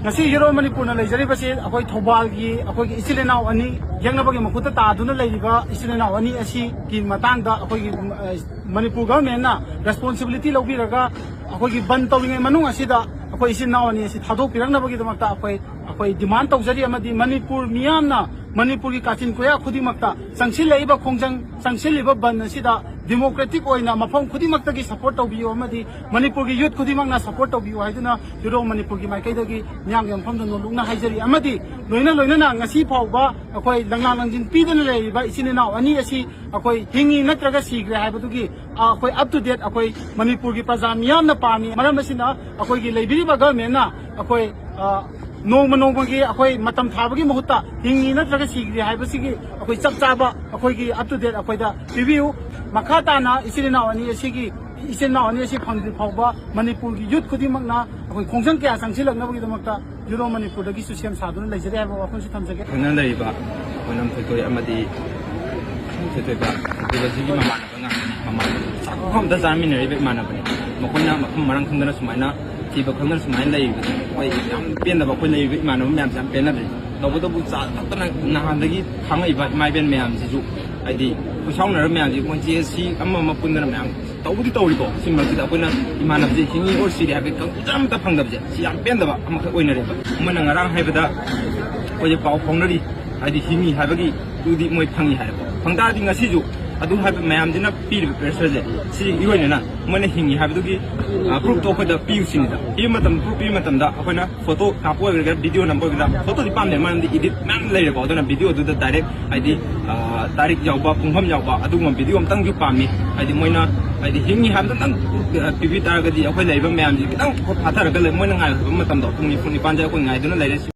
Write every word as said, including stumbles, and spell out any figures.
ꯉꯁꯤ ꯌꯨꯔꯣ ꯃꯅꯤꯄꯨꯔꯅ ꯂꯩꯖꯔꯤꯕꯁꯤ ꯑꯩꯈꯣꯏ ꯊꯧꯕꯥꯜꯒꯤ ꯑꯩꯈꯣꯏꯒꯤ ꯏꯆꯤꯜ ꯏꯅꯥꯎ ꯑꯅꯤ, ꯌꯦꯛꯅꯕꯒꯤ ꯃꯈꯨꯠꯇ ꯇꯥꯗꯨꯅ ꯂꯩꯔꯤꯕ ꯏꯆꯤꯜ ꯏꯅꯥꯎ ꯑꯅꯤ ꯑꯁꯤꯒꯤ ꯃꯇꯥꯡꯗ ꯑꯩꯈꯣꯏꯒꯤ, ꯑ, ꯃꯅꯤꯄꯨꯔ ꯒꯚꯔꯟꯃꯦꯟꯠꯅ ꯔꯦꯁꯄꯣꯟꯁꯤꯕꯤꯂꯤꯇꯤ ꯂꯧꯕꯤꯔꯒ ꯑꯩꯈꯣꯏꯒꯤ ꯕꯟ ꯇꯧꯔꯤꯉꯩ ꯃꯅꯨꯡ ꯑꯁꯤꯗ ꯑꯩꯈꯣꯏ ꯏꯆꯤꯜ ꯏꯅꯥꯎ ꯑꯅꯤ ꯑꯁꯤ ꯊꯥꯗꯣꯛꯄꯤꯔꯛꯅꯕꯒꯤꯗꯃꯛꯇ ꯑꯩꯈꯣꯏ, ꯑꯩꯈꯣꯏ ꯗꯤꯃꯥꯟ ꯇꯧꯖꯔꯤ꯫ ꯑꯃꯗꯤ ꯃꯅꯤꯄꯨꯔ ꯃꯤꯌꯥꯝꯅ ꯃꯅꯤꯄꯨꯔꯒꯤ ꯀꯥꯆꯤꯟ ꯀꯣꯌꯥ ꯈꯨꯗꯤꯡꯃꯛꯇ ꯆꯪꯁꯤꯜꯂꯛꯏꯕ ꯈꯣꯡꯖꯪ, ꯆꯪꯁꯤꯜꯂꯤꯕ ꯕꯟ ꯑꯁꯤꯗ ꯗꯦꯃꯣꯀ꯭ꯔꯦꯇꯤꯛ ꯑꯣꯏꯅ ꯃꯐꯝ ꯈꯨꯗꯤꯡꯃꯛꯇꯒꯤ ꯁꯄꯣꯔꯠ ꯇꯧꯕꯤꯌꯨ ꯑꯃꯗꯤ ꯃꯅꯤꯄꯨꯔꯒꯤ ꯌꯨꯠ ꯈꯨꯗꯤꯡꯃꯛꯅ ꯁꯄꯣꯔꯠ ꯇꯧꯕꯤꯌꯨ ꯍꯥꯏꯗꯨꯅ ꯌꯨꯔꯣ ꯃꯅꯤꯄꯨꯔꯒꯤ ꯃꯥꯏꯀꯩꯗꯒꯤ ꯃꯤꯌꯥꯝꯒꯤ ꯃꯐꯝꯗ ꯅꯣꯜꯂꯨꯛꯅ ꯍꯥꯏꯖꯔꯤ꯫ ꯑꯃꯗꯤ ꯂꯣꯏꯅ ꯂꯣꯏꯅꯅ ꯉꯁꯤ ꯐꯥꯎꯕ ꯑꯩꯈꯣꯏ ꯂꯪꯂꯥ ꯂꯪꯖꯤꯟ ꯄꯤꯗꯅ ꯂꯩꯔꯤꯕ ꯏꯆꯤꯟ ꯏꯅꯥꯎ ꯑꯅꯤ ꯑꯁꯤ ꯑꯩꯈꯣꯏ ꯍꯤꯡꯉꯤ ꯅꯠꯇ꯭ꯔꯒ ꯁꯤꯈ꯭ꯔꯦ ꯍꯥꯏꯕꯗꯨꯒꯤ, ꯑ, ꯑꯩꯈꯣꯏ up to date ꯑꯩꯈꯣꯏ ꯃꯅꯤꯄꯨꯔꯒꯤ ꯄ꯭ꯔꯖꯥ ꯃꯤꯌꯥꯝꯅ ꯄꯥꯝꯃꯤ꯫ ꯃꯔꯝ ꯑꯁꯤꯅ ꯑꯩꯈꯣꯏꯒꯤ ꯂꯩꯕꯤꯔꯤꯕ ꯒꯚꯔꯟꯃꯦꯟꯠꯅ ꯑꯩꯈꯣꯏ, ꯑ, ꯅꯣꯡꯃ ꯅꯣꯡꯃꯒꯤ ꯑꯩꯈꯣꯏ ꯃꯇꯝ ꯊꯥꯕꯒꯤ ꯃꯍꯨꯠꯇ ꯍꯤꯡꯉꯤ ꯅꯠꯇ꯭ꯔꯒ ꯁꯤꯈ꯭ꯔꯦ ꯍꯥꯏꯕꯁꯤꯒꯤ ꯑꯩꯈꯣꯏ ꯆꯞ ꯆꯥꯕ ꯑꯩꯈꯣꯏꯒꯤ up to date ꯑꯩꯈꯣꯏꯗ ꯄꯤꯕꯤꯌꯨ꯫ ꯃꯈꯥ ꯇꯥꯅ ꯏꯆꯤꯜ ꯏꯅꯥꯎ ꯑꯅꯤ ꯑꯁꯤꯒꯤ, ꯏꯆꯤꯜ ꯏꯅꯥꯎ ꯑꯅꯤ ꯑꯁꯤ ꯐꯪꯗ꯭ꯔꯤ ꯐꯥꯎꯕ ꯃꯅꯤꯄꯨꯔꯒꯤ ꯌꯨꯠ ꯈꯨꯗꯤꯡꯃꯛꯅ ꯑꯩꯈꯣꯏ ꯈꯣꯡꯖꯪ ꯀꯌꯥ ꯆꯪꯁꯤꯜꯂꯛꯅꯕꯒꯤꯗꯃꯛꯇ ꯌꯨꯔꯣ ꯃꯅꯤꯄꯨꯔꯗꯒꯤꯁꯨ ꯁꯦꯝ ꯁꯥꯗꯨꯅ ꯂꯩꯖꯔꯤ ꯍꯥꯏꯕ ꯋꯥꯐꯝꯁꯤ ꯊꯝꯖꯒꯦ꯫ ꯊꯦꯡꯅ ꯂꯩꯔꯤꯕ ꯑꯣꯏꯅꯝ ꯊꯣꯏꯊꯣꯏ ꯑꯃꯗꯤ ꯊꯣꯏꯊꯣꯏꯕ ꯊꯣꯏꯊꯣꯏꯕꯁꯤꯒꯤ ꯃꯃꯥꯟꯅꯕ ꯉꯥꯛꯇꯅꯤ꯫ ꯃꯃꯥꯟꯅꯕ ꯆꯥꯛꯈꯨꯝ ꯑꯃꯗ ꯆꯥꯃꯤꯟꯅꯔꯤꯕ ꯏꯃꯥꯟꯅꯕꯅꯤ꯫ ꯃꯈꯣꯏꯅ ꯃꯐꯝ ꯃꯔꯥꯡ ꯈꯪꯗꯅ ꯁꯨꯃꯥꯏꯅ ꯊꯤꯕ ꯈꯪꯗꯅ ꯁꯨꯃꯥꯏꯅ ꯂꯩꯔꯤꯕꯁꯦ ꯑꯩꯈꯣꯏ ꯌꯥꯝ ꯄꯦꯟꯗꯕ, ꯑꯩꯈꯣꯏ ꯂꯩꯔꯤꯕ ꯏꯃꯥꯟꯅꯕ ꯃꯌꯥꯝꯁꯦ ꯌꯥꯝ ꯄꯦꯟꯅꯗ꯭ꯔꯤ꯫ ꯇꯧꯕꯇꯕꯨ ꯆꯥ ꯊꯛꯇꯅ ꯅꯍꯥꯟꯗꯒꯤ ꯈꯥꯡꯉꯛꯏꯕ ꯏꯃꯥ ꯏꯕꯦꯟ ꯃꯌꯥꯝꯁꯤꯁꯨ, ꯍꯥꯏꯗꯤ, ꯈꯨꯠꯁꯥꯎꯅꯔꯕ ꯃꯌꯥꯝꯁꯤ ꯃꯣꯏ ꯖꯦ ꯑꯦꯁ ꯁꯤ ꯑꯃ ꯑꯃ ꯄꯨꯟꯗꯅ ꯃꯌꯥꯝ ꯇꯧꯕꯨꯗꯤ ꯇꯧꯔꯤꯀꯣ꯫ ꯁꯤ ꯃꯔꯛꯁꯤꯗ ꯑꯩꯈꯣꯏꯅ ꯏꯃꯥꯟꯅꯕꯁꯦ ꯍꯤꯡꯉꯤ ꯑꯣꯔ ꯁꯤꯔꯤ ꯍꯥꯏꯕꯒꯤ ꯀꯟꯐꯥꯔꯝ ꯑꯝꯇ ꯐꯪꯗꯕꯁꯦ ꯁꯤ ꯌꯥꯝ ꯄꯦꯟꯗꯕ ꯑꯃꯈꯛ ꯑꯣꯏꯅꯔꯦꯕ꯫ ꯃꯣꯏꯅ ꯉꯔꯥꯡ ꯍꯥꯏꯕꯗ ꯑꯩꯈꯣꯏꯁꯦ ꯄꯥꯎ ꯐꯥꯎꯅꯔꯤ, ꯍꯥꯏꯗꯤ ꯍꯤꯡꯉꯤ ꯍꯥꯏꯕꯒꯤ ꯇꯨꯗꯤ ꯃꯣꯏ ꯐꯪꯉꯤ ꯍꯥꯏꯔꯦꯀꯣ꯫ ꯐꯪ ꯇꯥꯔꯗꯤ ꯉꯁꯤꯁꯨ ꯑꯗꯨ ꯍꯥꯏꯕ ꯃꯌꯥꯝꯁꯤꯅ ꯄꯤꯔꯤꯕ ꯄ꯭ꯔꯦꯁꯔꯁꯦ ꯁꯤꯒꯤ ꯑꯣꯏꯅ ꯃꯣꯏꯅ ꯍꯤꯡꯉꯤ ꯍꯥꯏꯕꯗꯨꯒꯤ, ꯑ, ꯄ꯭ꯔꯨꯐꯇꯣ ꯑꯩꯈꯣꯏꯗ ꯄꯤꯌꯨ ꯁꯤꯅꯤꯗ꯫ ꯄꯤꯕ ꯃꯇꯝ, ꯄ꯭ꯔꯨꯐ ꯄꯤꯕ ꯃꯇꯝꯗ ꯑꯩꯈꯣꯏꯅ ꯐꯣꯇꯣ ꯀꯥꯞꯄ ꯑꯣꯏꯒꯦꯔꯥ, ꯚꯤꯗꯤꯑꯣ ꯅꯝꯕ ꯑꯣꯏꯒꯦꯔꯥ, ꯐꯣꯇꯣꯗꯤ ꯄꯥꯝꯗꯦ, ꯃꯔꯝꯗꯤ ꯏꯗꯤꯠ ꯃꯌꯥꯝ ꯂꯩꯔꯦꯀꯣ꯫ ꯑꯗꯨꯅ ꯚꯤꯗꯤꯑꯣꯗꯨꯗ ꯗꯥꯏꯔꯦꯛ, ꯍꯥꯏꯗꯤ, ꯑ, ꯇꯥꯔꯤꯛ ꯌꯥꯎꯕ, ꯄꯨꯡꯐꯝ ꯌꯥꯎꯕ ꯑꯗꯨꯒꯨꯝꯕ ꯚꯤꯗꯤꯑꯣ ꯑꯝꯇꯪꯁꯨ ꯄꯥꯝꯃꯤ꯫ ꯍꯥꯏꯗꯤ ꯃꯣꯏꯅ, ꯍꯥꯏꯗꯤ ꯍꯤꯡꯉꯤ ꯍꯥꯏꯕꯗꯨ ꯑꯝꯇꯪ, ꯑ, ꯄꯤꯕꯤ ꯇꯥꯔꯒꯗꯤ ꯑꯩꯈꯣꯏ ꯂꯩꯔꯤꯕ ꯃꯌꯥꯝꯁꯤ ꯈꯤꯇꯪ ꯐꯥꯊꯔꯒ ꯂꯩ-, ꯃꯣꯏꯅ ꯉꯥꯏꯕ ꯃꯇꯝꯗꯣ ꯄꯨꯡ ꯅꯤꯐꯨ ꯅꯤꯄꯥꯟꯁꯦ ꯑꯩꯈꯣꯏ ꯉꯥꯏꯗꯨꯅ ꯂꯩꯔꯦ꯫